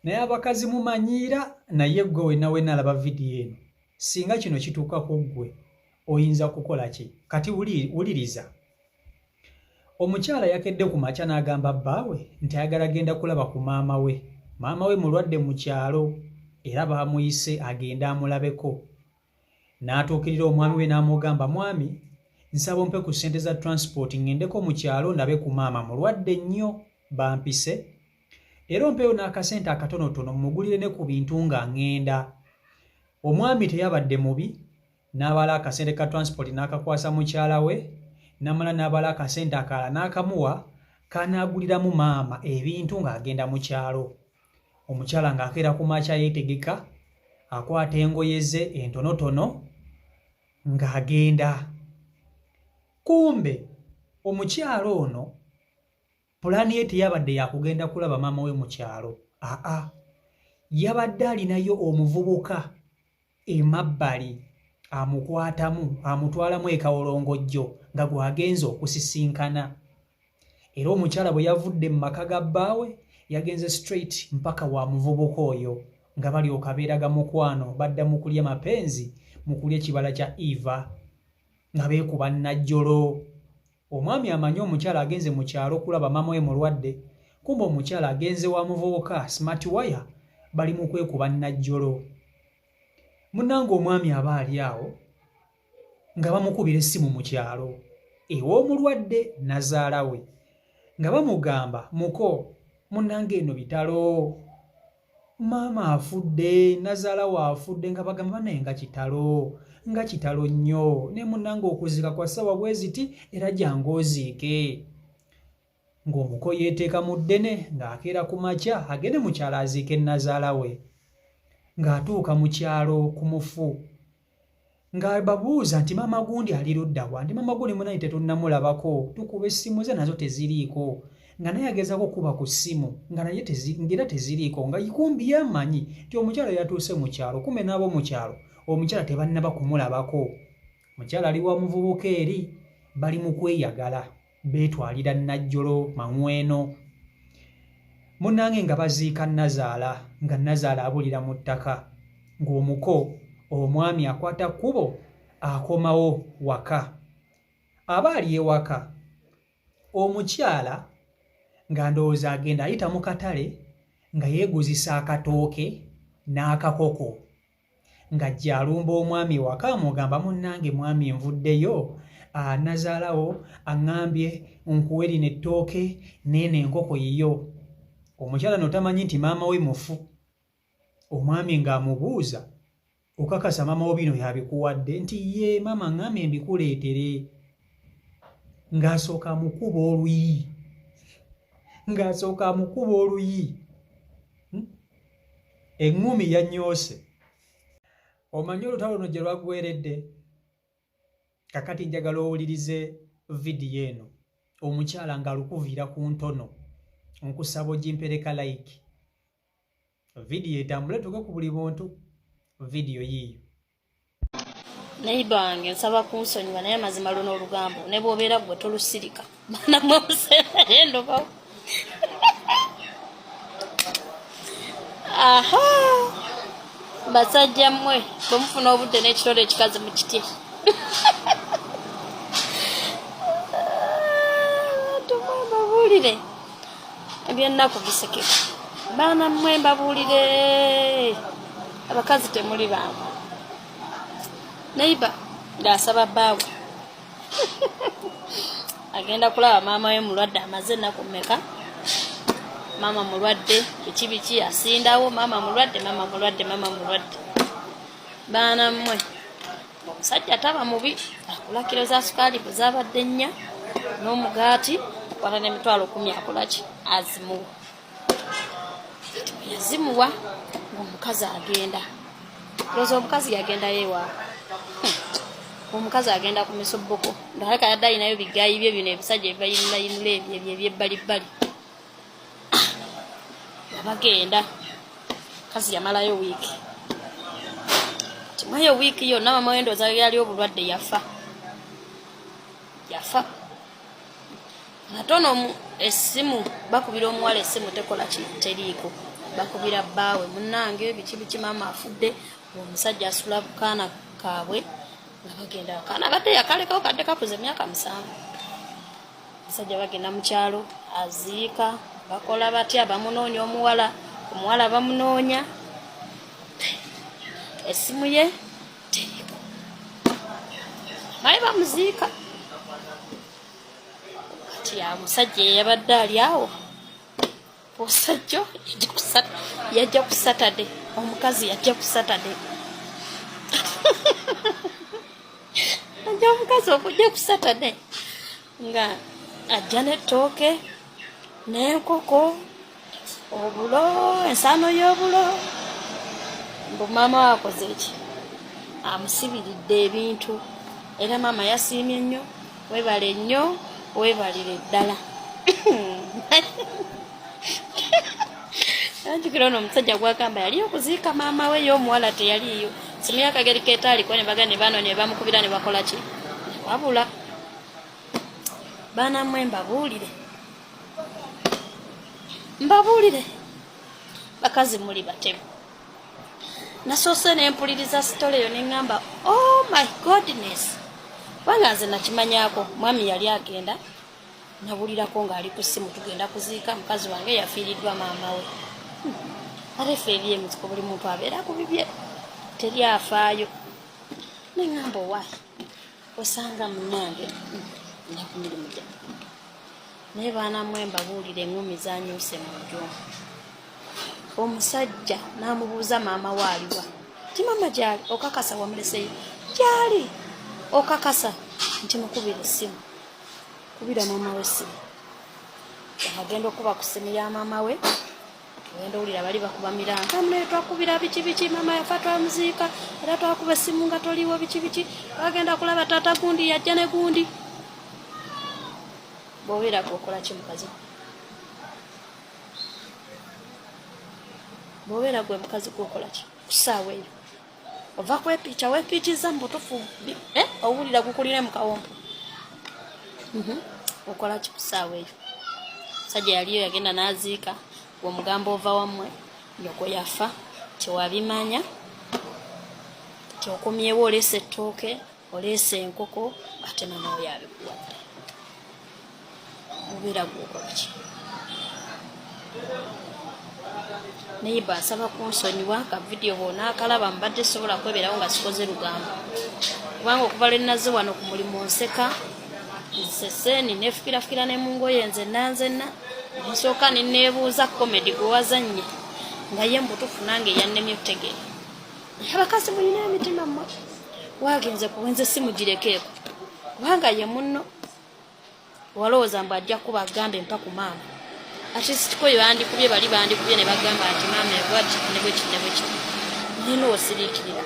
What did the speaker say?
Naye abakazi mumanyiira, naye ggwe wenna wenna alaba vidiyo eno, singa kino kituuka ku ggwe oyinza kukola ki? Kati wuliriza. Omukyala yakedde ku makya n'agamba bbaawe nti ayagala genda kulaba ku maama we. Maama we mulwadde mu kyalo era baamuyise agende amulabeko. N'atuukirira omwami we n'amugamba, mwami nsaba ompe ku ssente za transport ng'endeko mu kyalo ndabe ku maama, mulwadde nnyo bampise, era ompeeyo n'akasente akatonotono mmugulire ne ku bintu nga ng'enda. Omwami teyabadde mubi, n'abala akasente ka transport n'akakwasa mukyala we, n'amala n'abala akasente akalala n'akamuwa k'anaaguliramu maama ebintu ng'agenda mu kyalo. Omukyala ng'akeera ku makya yeetegeka, akwata engoye ze entonotono ng'agenda. Kumbe omukyala ono pulaani ye teyabadde yakugenda kulaba maama we mu kyalo, aa, yabadde alinayo omuvubuka emabbali amukwatamu amutwalamu ekawolongojjo nga gw'agenze okusisinkana. Era omukyala bwe yavudde mu maka ga bbaawe yagenze straight mpaka wa muvubuka oyo nga balyoka beeraga mukwano, badda mu kulya mapenzi, mu kulya ekibala kya Eva nga beekuba nnajjolo. Omwami amanyi omukyala agenze mu kyalo kulaba maama we mulwadde, kumbe omukyala agenze wa muvubuka smart wire, bali mu kwekuba nnajjolo. Munnange omwami aba ali awo nga bamukubira essimu mu kyalo ew'omulwadde nazaala we nga bamugamba, muko munnange eno bitalo, maama afudde, nazaala we afudde, nga bagamba banaye nga kitalo, nga kitalo nnyo, ne munnange okuziika kwa ssaawa bwe ziti era jangu oziike. Ng'omuko yeeteeka mu ddene ng'akeera ku makya agende mu kyalo aziike nazaala we. Ng'atuuka mu kyalo ku mufu ng'ababuuza nti maama gundi ali ludda wa, nti maama gundi munaye tetunnamulabako, tukuba essimu ze nazo teziriiko, nga naye agezaako okukuba ku ssimu nga naye ng'era teziriiko, nga kumbi yamanyi nti omukyala yatuuse mu kyalo, kumbe n'ab'omu kyalo omukyala tebannaba kumulabako. Omukyala ali wa muvubuka eri bali mu kweyagala, beetwalira nnajjolo mang'weno. Munnange nga baziika nnazaala, nga nnazaala abulira mu ttaka, ng'omuko omwami akwata kkubo akomawo waka. Aba ali ewaka, omukyala nga ndowooza agenda ayita mu katale nga yeeguzisa akatooke n'akakoko. Ng'ajja alumba omwami waka amugamba, munnange mwami nvuddeyo, nazaalawo aŋŋambye nkuwe lino ettooke n'eno enkoko yiyo. Omukyala no tamanyi nti maama we mufu. Omwami ng'amubuuza, okakasa maama wo bino yabikuwadde? Nti ye maama aŋŋambye mbikuleetere. Ng'asooka amukuba oluyi, ng'asooka amukuba oluyi. Eŋŋumi yanyoose. Omanyi olutalo luno gye lwaggweredde? Kakati njagala owulirize vidiyo eno omukyala ng'alukuviira ku ntono. Nkusaba ogimpereka like, vidiyo etambule tuuke ku buli muntu. Vidiyo yiiyo. Neighbor wange nsaba kunsonyiwa, naye amazima luno olugambo ne bw'obeera ggwe tolusirika. Baana mwe musemere ndobawo. Aha, basajja mmwe bwe mufuna obudde n'ekitole ekikazi mu kitye mbabuulire ebyennaku bisekeka. Baana mmwe mbabuulire, abakazi temuli bangu. Neighbor ng'asaba bbaawe agenda kulaba maama we mulwadde, amaze ennaku mmeka maama mulwadde, biki biki, asindawo maama mulwadde, maama mulwadde, maama mulwadde. Baana mmwe, omusajja taba mubi, akula kiro za sukaali bwe zabadde 4 n'omugaati, akwata n'emitwalo 10, akolaki, azimuwa. Kati bwe yazimuwa ng'omukazi agenda, lowooza omukazi yagendayo ewaabwe, omukazi agenda ku misobboko, ndaleka yadde alinayo bigayi bye bino ebisajja ebibayinula ebyo ebyo eby'ebbalibbali nga bagenda. Kazi yamalayo wiiki timweyo, wiiki yonna mama we ndowooza yali obulwadde yafa, yafa. Ate ono essimu bakubira omuwala essimu tekola ki, teriiko. Bakubira bbaawe, munnange biki biki, maama afudde. Omusajja asula bukaana kaabwe nga bagenda, akaana abadde yakalekawo kadde kakuze emyaka 7. Omusajja bagenda mu kyalo aziika, bakola batya, bamunoonya omuwala, omuwala bamunoonya, essimu ye teriko, naye bamuziika. Kati omusajja eyabadde ali awo osajjo yajja ku Saturday, omukazi yajja ku Saturday, ajja omukazi okujja ku Saturday nga ajja n'ettooke n'enkoko, obulo, ensaano y'obulo, mbu maama we akoze eki, amusibiridde ebintu. Era maama yasiimye nnyo, webale nnyo, webalire ddala. Anjukira ono omusajja gwagamba yali okuziika maama we, y'omuwala teyaliiyo, simu yakageri ketaaliko, ne bagenda ne banoonya ne bamukubira ne bakola ki, wabula baana mmwe mbabuulire, mbabuulire, bakazi muli batemu. Nasoose ne mpuliriza sitole eyo ne ŋŋamba, oh my godness, kubanga nze nakimanyako mwami yali agenda, nawulirako ng'ali ku ssimu, tugenda kuziika mukazi wange yafiiriddwa maama we. Ate ffe ebyemiziko buli muntu abeera ku bibye, teri afaayo. Neŋŋamba owaayi osanga munnange nja ku mirimu gyange, naye baana mwe mbabuulira, eŋŋumi zanyuuse mu nju. Omusajja n'amubuuza maama we aliwa, ti maama gyali, okakasa wamuleseyo gyali, okakasa nti mukubira essimu, kubira maama we essimu. Agenda okuba ku ssimu ya maama we, ogenda owulira bali bakuba miranga, mune twakubira biki biki, maama yafa twamuziika, era twakuba essimu nga toliiwo, biki biki, bagenda kulaba taata gundi yajja ne gundi. Bw'obeera gwokola ki mukazi? Bw'obeera gwe mukazi gwokola ki ku ssaawa eyo? Ova kwepiica, wepiikiza mu butuufu, eh, owulira gukulire mu kawompo. Okola ki ku ssaawa eyo? Musajja yaliyo yagenda n'aziika, omugambo ova wammwe nyoko yafa tewabimanya, tyokomyewo oleese ettooke, oleese enkoko, ate mama we yabikuwadde. Obeera gwokola ki? Naye basaba kunsonyiwa ka vidiyo bwonaakalaba, mbadde sobola kwebeerawo nga sikoze lugambo, kubanga okuva lwe nazze wano ku mulimu nseka nsese, ninefukirafukira ne mu ngoye nzenna nzenna, nsooka neneebuuza comedy gwe wazannye nga ye mubutuufu nange yannemye okutegeera. Abakazi mulina emitima mmwe, wagenze kuwenze simugirekeeko, kubanga ye munno walowooza mbu ajja kuba agambe mpa ku maama, ate sitiko bandikubye, bali bandikubye ne bagamba nti maama ebwati ne bwekiti ne bwekiti, naye noosiriikirira.